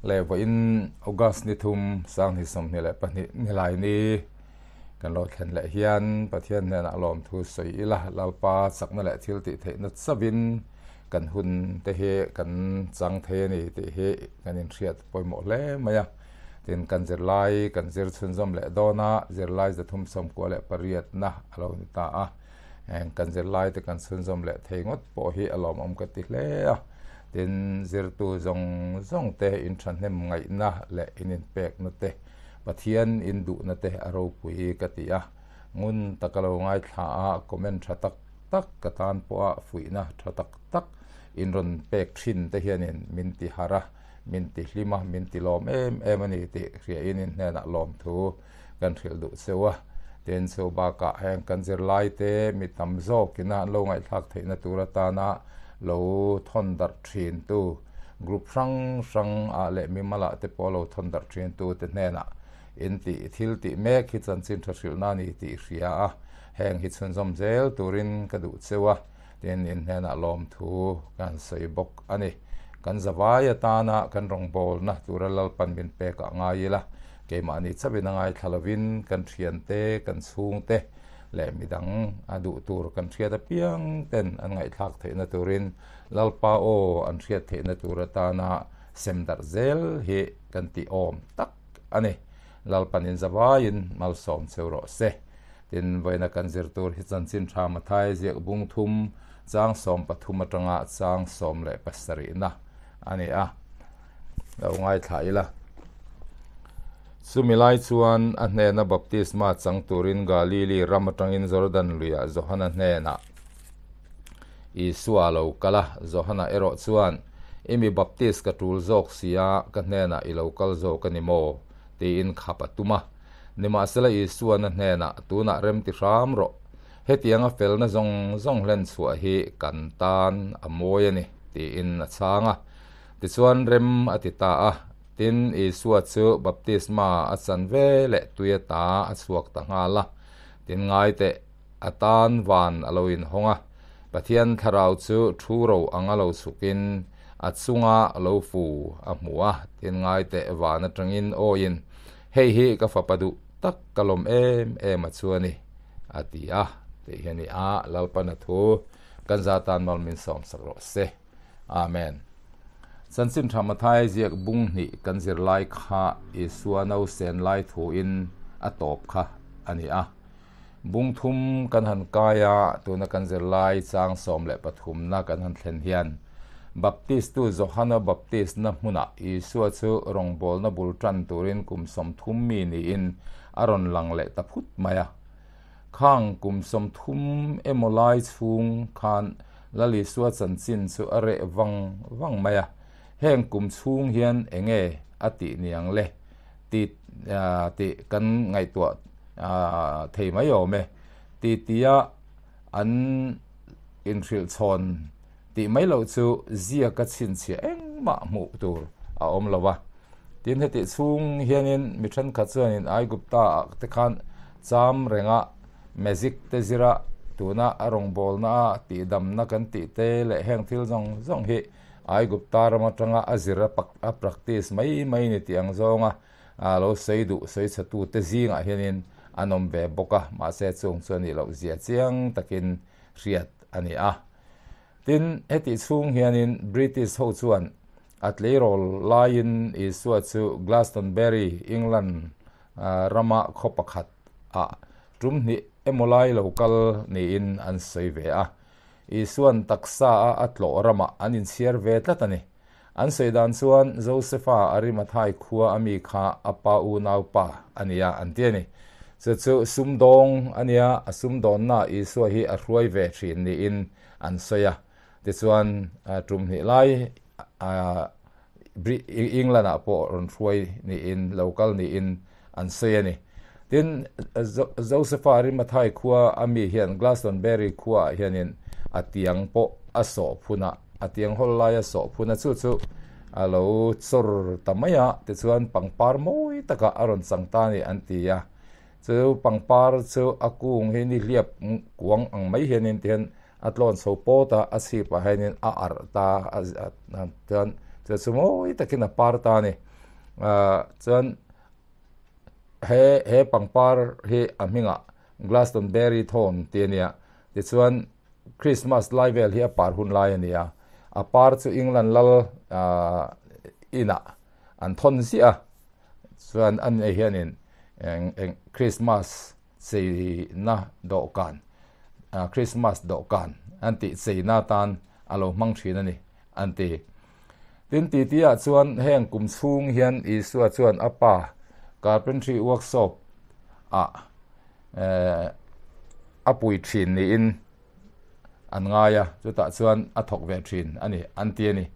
Le vawiin August ni thum 2022 nilai ni kan lo thlen leh hian Pathian hnenah lawmthu sawi ila Lalpa chakna leh thil tih theihna chauhin kan hun te hi kan chang thei a ni tih hi kan inhriat pawimawh hle mai a. Tin, kan zirlai kan zir chhunzawm leh dawn a, zirlai 398na a lo ni ta a. Heng kan zirlai te kan chhunzawm leh thei ngawt pawh hi a lawmawm ka ti hle a. Tin, zirtu zawng zawng te in thahnem ngaihna leh in inpekna te, Pathian in duhna te a ropui ka ti a. Ngun taka lo ngaithla a, comment tha tak tak ka tan pawha fuihna tha tak tak in rawn pek thin te hianin min ti harh a, min ti hlim a, min ti lawm em em a ni tih hriain in hnenah lawmthu kan hrilh duh cheu a. Tin, chu bakah heng kan zirlai te mi tam zawkina an lo ngaihthlak theihna tur atana lo thawn darh thin tu group hrang hrang ah leh mimal ah te pawh lo thawn darh thin tu te hnenah in tih thil tih mek hi chanchin tha hrilhna a ni tih hria a, heng hi chhunzawm zel turin ka duh cheu a. Tin, in hnenah lawmthu kan sawi bawk a ni. Kan zavai atana kan rawngbawlna tura Lalpan min pek ah ngai ila, keimahni chauhin a ngaithla lovin kan thiante, kan chhungte leh midang a duh tur kan hriat apiang ten an ngaihthlak theihna turin Lalpa aw an hriat theihna tur atana sem darh zel hi kan tih awm tak a ni. Lalpan in zavaiin malsawm cheu rawh se. Tin, vawiina kan zir tur hi chanchin tha Mathai ziak bung thum chang 13 atanga chang 17na a ni a, lo ngaithla ila. Chumi lai chuan a hnena baptisma chang turin Galili ram atangin Jordan luiah Johana hnenah Isua a lo kal a, Johana erawh chuan, I mi baptis ka tul zawk sia, ka hnenah i lo kal zawk a ni maw? tiin khap a tum a. Nimahsela Isuan a hnenah, Tunah rem ti hram rawh. Hetianga felna zawng zawng hlen chhuah hi kan tan a mawi a ni, tiin a chhang a. Tichuan rem a ti ta a. Tin, Isua chu baptisma a chan ve leh tui ata a chhuak ta nghal a. Tin, ngai teh, a tan van a lo inhawng a. Pathian thlarau chu thu ro anga lo chhukin a chunga lo fu a hmu a. Tin, ngai teh, van atangin awiin, Hei hi ka fapa duh tak ka lawm em em a chu a ni, a ti a. Tih hi a ni a, Lalpana thu kan za tan mal min sawmsak rawh se. Amen. Chanchin tha Mathai ziak bung hnih kan zir lai kha Isua nausen lai thuin a tawp kha a ni a. Bung thum kan han kai a, tuna kan zir lai chang 13na kan han thlen hian Baptistu Johana Baptist-na hmunah Isua chu rawngbawlna bul tan turin kum 30 mi niin a rawn lang leh ta phut mai a. Khang kum 30 emaw lai chhung khan Lal Isua chanchin chu a reh vang vang mai a. Heng kum chhung hian enge a tih niang le ti tih kan ngaihtuah thei mai awm e. Ti tia an inhrilh chhawn tih mai loh chu ziaka chhinchhiah engmah hmuh tur a awm lo va. Tin, hetih chhung hianin mi thenkhat chuanin Aigupta ah te khan cham renga magic te zira tuna a rawngbawlna a tihdamna kan tih te leh heng thil zawng zawng hi Aigupta ram atanga a zir a practice mai mai ni tih ang zawnga lo sawi duh sawi chhatu te zingah hianin an awm ve bawk a, mahse chung chu a nih loh zia chiang takin hriat a ni a. Tin, hetih chhung hianin British ho chuan a tleirawl laiin Isua chu Glastonbury, England rama khaw pakhat ah tum hnih emaw lai lo kal niin an sawi ve a. Isuan taksa a a tlawh ramah an inchhiar ve tlat a ni. An sawi dan chuan Josefa Arimathai khua a mi kha a pa unau pa a nia an ti a ni. Chu chu sumdawng a nia, a sumdawnna Isua hi a hruai ve thin niin an sawi a. Tichuan tum hnih lai England ah pawh rawn hruai niin, lo kal niin an sawi a ni. Tin, Josefa Arimathai khua a mi hian Glastonbury khua ah hianin a tiang pawh a sawh phun a, a tiang hawl lai a sawh phun a, chu chu a lo chawr ta mai a, tichuan pangpar mawi takah a rawn chang ta a ni an ti a. Chu pangpar chu a kung hi nihliap kuang ang mai hianin tihian a tlawn chho pawt a, a chhip ah hianin a arh ta a, chuan Chu chu mawi takin a par ta a ni. Ahh chuan he he pangpar hi a hmingah Glastonbury thawn tih a nia. Tichuan Christmas lai vel hi a par hun lai a ni a, a par chu England lal ahh inah an thawn ziah a, chuan a nei hianin eng eng Christmas cheina dawhkan ah Christmas dawhkan an tih cheina atan a lo hmang thin a ni an ti. Tin titi ah chuan heng kum chhung hian Isua chuan a pa carpentry workshop ah eh a pui thin niin an ngai a, chutah chuan a thawk ve thin a ni an ti a ni.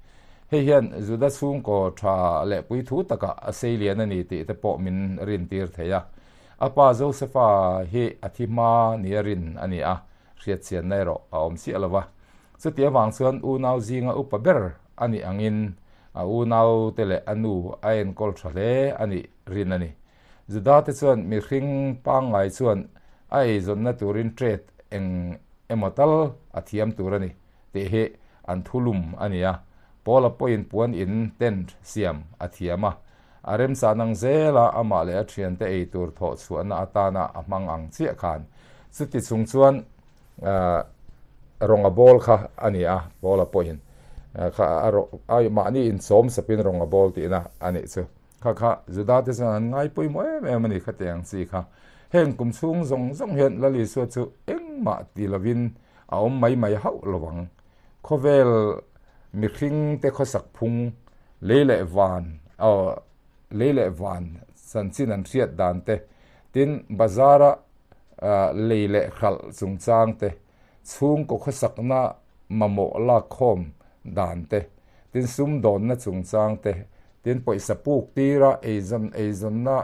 Hei hian Juda chhungkaw tha leh puithu takah a sei lian a ni tih te pawh min rintir thei a. A pa Josefa hi a thi hma nia rin a ni a, hriatchianna erawh a awm chiah lo va. Chuti avang chuan unau zinga upa ber a nih angin a unaute leh a nu a enkawl tha hle a nih rin a ni. Juda te chuan mihring pangngai chuan a eizawnna turin trade eng emaw tal a thiam tur a ni tih hi an thulum a ni a. Paula pawhin puan in tent siam a thiam a, a remchan ang zela amah leh a thiante ei tur thawh chhuahna atana a hmang ang chiah khan chuti chung chuan rawng a bawl kha a ni a, Paula pawhin kha a mahni inchawm sapin rawng a bawl tihna a nih chu. Kha kha Juda te chuan an ngai pawimawh em em a ni kha tiang chi kha. Heng kum chhung zawng zawng hian Lal Isua chu engmah ti lovin a awm mai mai hauh lo ang. Khawvel mihring te khawsak phung, lei leh van, aw lei leh van chanchin an hriat dan te, tin bazara lei leh hralh chungchang te, chhungkaw khawsakna mamawh lakkhawm dan te, tin sumdawnna chungchang te, tin pawisa puk tira eizawn eizawnna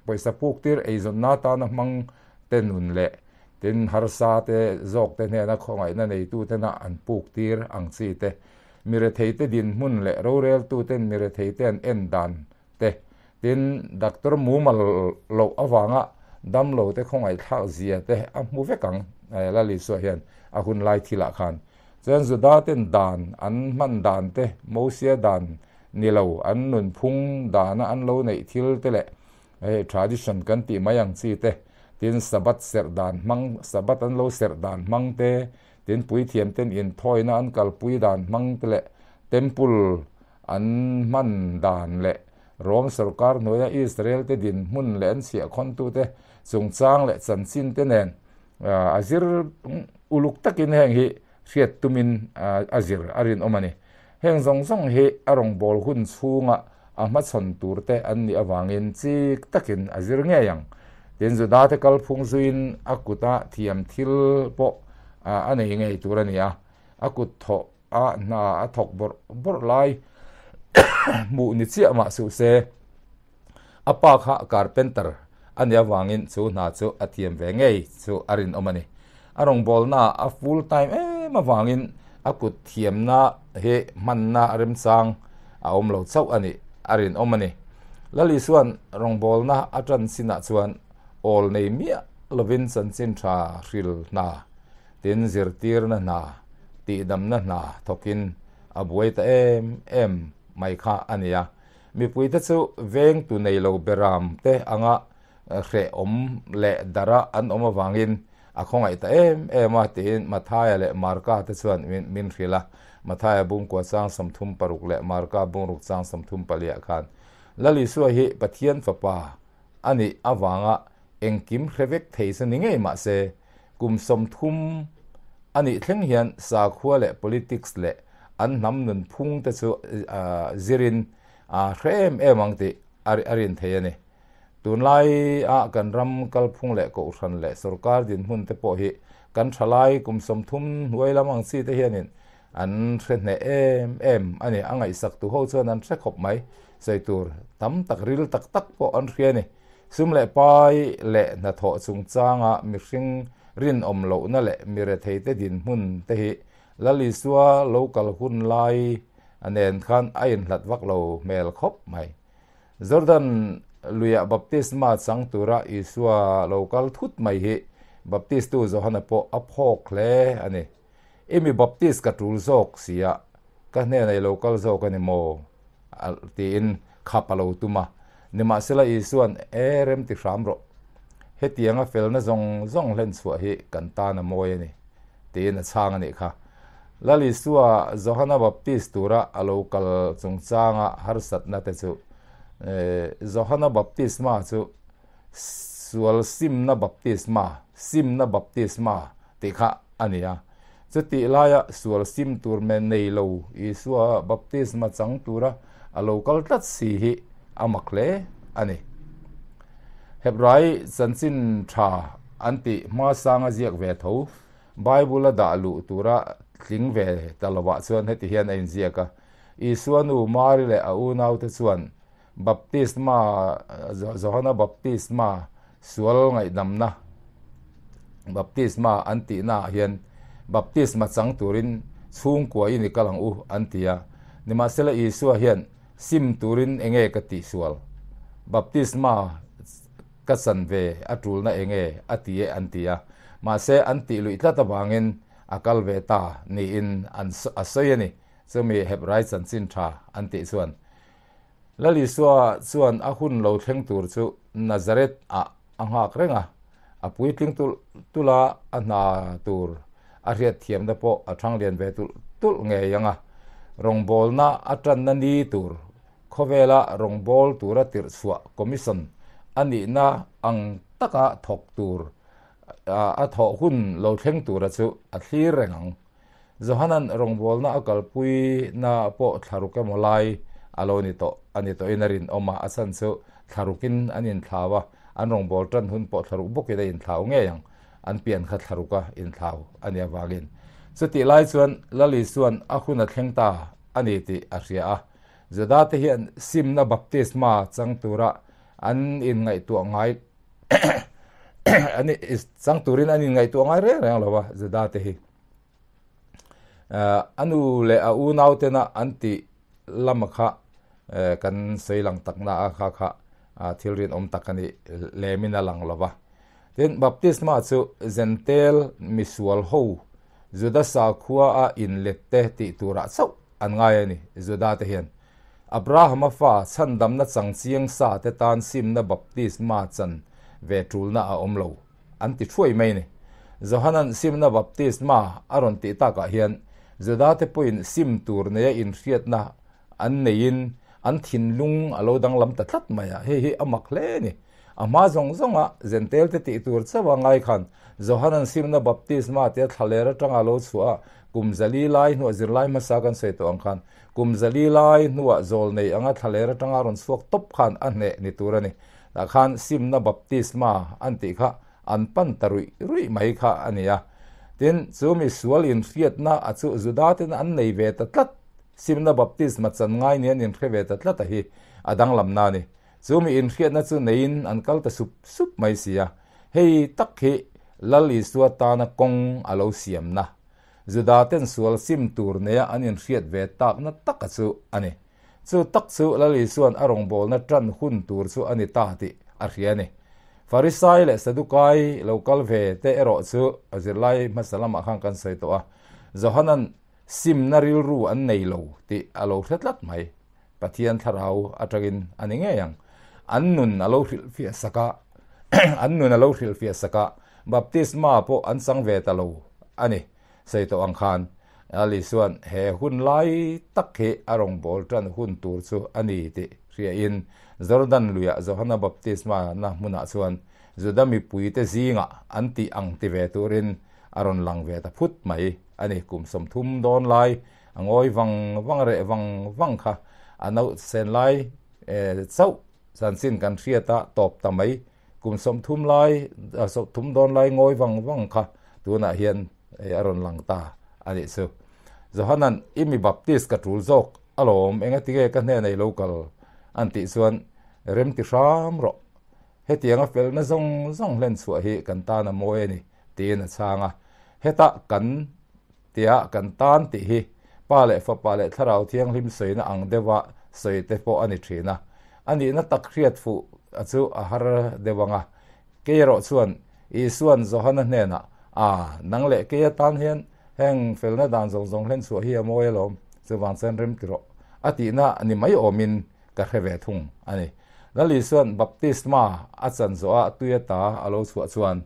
pawisa puk tir eizawnna atana hmang te nun leh tin harsa te zawk te hnena khawngaihna neitu tena an puk tir ang chi te, mirethei te dinhmun leh roreltu ten mirethei te an en dan te, tin doctor mumal loh avanga damlo te khawngaihthlak zia te a hmu vek ang Lal Isua hian a hun lai thilah khan. Chuan Juda ten dan an hman dan te, Mosia dan ni lo an nunphung dana an lo neih thil te leh hei tradition kan tih mai ang chi te, tin Sabbath serh dan hmang Sabbath an lo serh dan hmang te, tin puithiam ten inthawina an kalpui dan hmang te leh temple An hman dan leh Rom sorkar hnuaia Israel-te dinhmun leh an chhiahkhawntute chungchang leh chanchinte nen a zir uluk takin heng hi hriat tumin a zir a rinawm a ni. Heng zawng zawng hi a rawngbâwl hun chhunga a hmachhawn turte an nih avangin chik takin a zir ngei ang. Tin, Judate kalphung zuiin a kuta thiam thil pawh a nei ngei tur a ni a, a kut thawh a hna a thawk bawrh bawrh lai hmuh ni chiah mah suh se a pa kha carpenter a nih avangin chu hna chu a thiam ve ngei chu a rinawm a ni. A rawngbawlna a full time em avangin a kut thiamna hi hmanna remchang a awm lo chauh a nih a rinawm a ni. Lali chuan rawngbawlna a tan chinah chuan awl nei miah lovin chanchin tha hril hna Tin, zirtirna hna, tihdamna hna thawkin a buai ta em em mai kha a ni a. Mipuite chu vengtu nei lo beram te anga hrehawm leh dara an awm avangin a khawngaih ta em em a tiin Mathaia leh Marka te chuan min hrilh a. Mathaia bungkua chang 36 leh Marka bungruk chang 34 khan Lal Isua hi Pathian Fapa a nih avanga engkim hre vek thei chu ni ngei mah se, kum 30 a nih thleng hian sakhua leh politics leh an hnam nunphung te chu zirin a hre em em ang tih a rin thei a ni. Tunlaia kan ram kalphung leh kohhran leh sorkar dinhmun te pawh hi kan thalai kum 30 hnuai lam ang chi te hianin an hre hneh em em a ni. A ngaihsak tu ho chuan an hre khawp mai. Sawi tur tam tak ril tak tak pawh an hria a ni. Sum leh pai leh hnathawh chungchanga mihring rinawm lohna leh mi retheite dinhmun te hi Lal Isua lo kal hun lai nen khan a inhlat vak lo hmel khawp mai. Jordan luiah baptisma chang tura Isua lo kal thut mai hi Baptistu Johana pawh a phawk hle a ni. I mi baptist ka tul zawk sia, ka hnenah i lo kal zawk a ni maw? Tiin khap a lo tum a. Nimahsela Isua'n, E, rem ti hram rawh. Hetianga felna zawng zawng hlen chhuah hi kan tan a mawi a ni, tiin a chhang a nih kha. Lal Isua Johana Baptist tura a lo kal chungchanga harsatna te chu, Johana baptisma chu sual simna baptisma, simna baptisma tih kha a ni a. Chutih laia sual sim tur men nei lo Isua baptisma chang tura a lo kal tlat si hi a mak hle a ni. Hebrai chanchin tha an tih hmasanga ziak ve tho Bible a dah luh tura tling ve ta lovah chuan heti hian a inziak a, Isua nu Mari leh a unaute chuan Baptisma, Johana Baptisma, sual ngaihdamna Baptisma an tihnaah hian Baptisma chang turin chhungkua in i kal ang u an ti a. Nimahsela Isua hian sim turin enge ka tihsual? Baptisma ka chan ve a tulna enge a ti e an ti a. Mahse an tih luih tlat avangin a kal ve ta niin an a sawi a ni. Chumi Hebrai chanchin tha an tih chuan Lal Isua chuan a hun lo thleng tur chu Nazareth ah a nghak reng a, a puitling tulh tulh a, a hna tur a hriat thiamna pawh a thang lian ve tulh tulh ngei ang a. Rawngbawlna a tanna ni tur khawvela rawngbâwl tura tirh chhuah commission a nihna ang taka thawk tur a thawh hun lo thleng tura chu a thlir reng ang. Johanan rawngbawlna a kalpui na pawh thlaruk emaw lai a lo ni tawh a ni tawhin a rinawm a, a chhan chu thlarukin an inthlau a, an rawngbâwl ṭan hun pawh thlaruk bawkin a inthlau ngei ang, an pian kha thlaruka inthlau a nih avangin. Chutih lai chuan Lal Isua'n a hun a thleng ta a ni tih a hria a, Judate hian simna baptisma chang tura an inngaihtuah ngai chang turin an inngaihtuah ngai reng reng lo a, Judate hi. A nu leh a unau tena an tih lama kha kan sawi lang tak na a kha kha thil rinawm tak a nih lemin a lang lo va. Tin, baptisma chu Zentel misual ho Juda sakhua a inlet te tih turah chauh an ngai a ni, Juda te hian. Abrahama fa chhandamna chang chiang sa te tan simna baptisma chan ve tulna a awm lo. an ti thuai mai a ni. Johanan simna baptisma a rawn tih takah hian Judate pawhin sim tur neia inhriatna an neiin an thinlung a lo danglam ta tlat mai a, hei hi a mak hle a ni. A hma zawng zawnga Zentelte tih tur chauha ngai khan Johanan simna baptisma tia thlaler atanga lo chhuah a, kum zali lai hnuah zirlai hmasa kan sawi tawh ang khan kum zali lai hnuah zawl nei anga thlaler atanga rawn chhuak tawp khan a hneh ni tur a ni. Tah khan simna baptisma an tih kha an pan ta ruih ruih mai kha a ni a. Tin, chu mi sual inhriatna a chu Juda ten an nei ve ta tlat, simna baptisma chan ngai ni an inhre ve ta tlat a hi a danglamna a ni. Chu mi inhriatna chu neiin an kal ta sup sup mai si a. Hei tak hi Lal Isua tana kawng a lo siamna, Juda ten sual sim tur neia an inhriat ve takna taka chu a ni. Chu tak chu Lal Isua'n a rawngbawlna ṭan hun tur chu a ni ta tih a hria a ni. Farisai leh Sadukai lo kal ve te erawh chu a zirlai hmasa lamah khan kan sawi tawh a, Johana'n simna rilru an nei lo tih a lo hre tlat mai. Pathian thlarau atangin a ni ngei ang. An nun a lo hrilhfiah sak a, an nun a lo hrilhfiah sak a, baptisma pawh an chang ve ta lo a ni. Sawi tawh ang khan Ali chuan he hun lai tak hi a rawngbâwl ṭan hun tûr chu a ni tih hriain Jordan luiah Johana baptisma na hmunah chuan Juda mipuite zîngah an tih ang ti ve tûrin a rawn lang ve ta phut mai a ni. Kum 30 dâwn lai a ngawi vang vang reh vang vang kha a no sen lai chauh chanchin kan hriat a tawp ta mai. Kum 30 lai, 30 dawn lai ngawi vang vang kha tunah hian hei a rawn lang ta a nih chu. Johanan, I mi Baptist ka tul zawk alawm, engatinge ka hnenah i lo kal? an tih chuan, Rem ti hram rawh. Hetianga felna zawng zawng hlen chhuah hi kan tan a mawi a ni, tiin a chhang a. Heta kan tia kan tan tih hi Pa leh Fapa leh Thlarau Thianghlim sawina ang deuha sawi te pawh a ni thin a. A nihna tak hriat fuh a chu a har deuh ang a. Kei erawh chuan Isua'n Johana hnenah, A, nang leh kei atan hian heng felna dan zawng zawng hlen chhuah hi a mawi alawm, chuvang chuan rem ti rawh, a tihna ni mai awmin ka hre ve thung a ni. Lal Isua'n baptisma a chan zawh a tui ata a lo chhuah chuan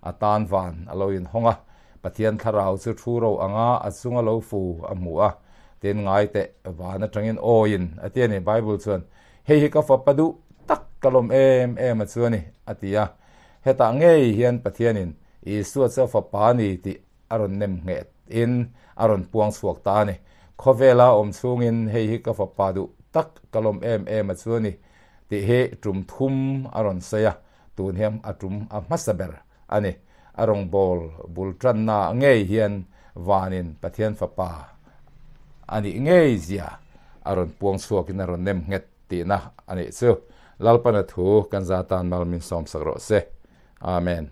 a tan van a lo inhawng a, Pathian thlarau chu thu ro anga a chunga lo fu a hmu a, tin ngai teh van atangin awiin a ti a ni. Bible chuan, Hei hi ka fapa duh tak ka lawm em em a chu a ni, a ti a. Hetah ngei hian Pathianin Isua chu a fapa a ni tih a rawn nem nghet in a rawn puang chhuak ta a ni. Khawvela awm chhungin hei hi ka fapa duh tak ka lawm em em a chu a ni tih hi tum thum a rawn sawi a, tun hian a tum a hmasa ber a ni. A rawngbâwl bul tanna ngei hian vanin Pathian fapa a nih ngei zia a rawn puang chhuakin a rawn nem nghet tihna a nih chu. Lalpana thu kan za tan mal min sawmsak rawh se. Amen.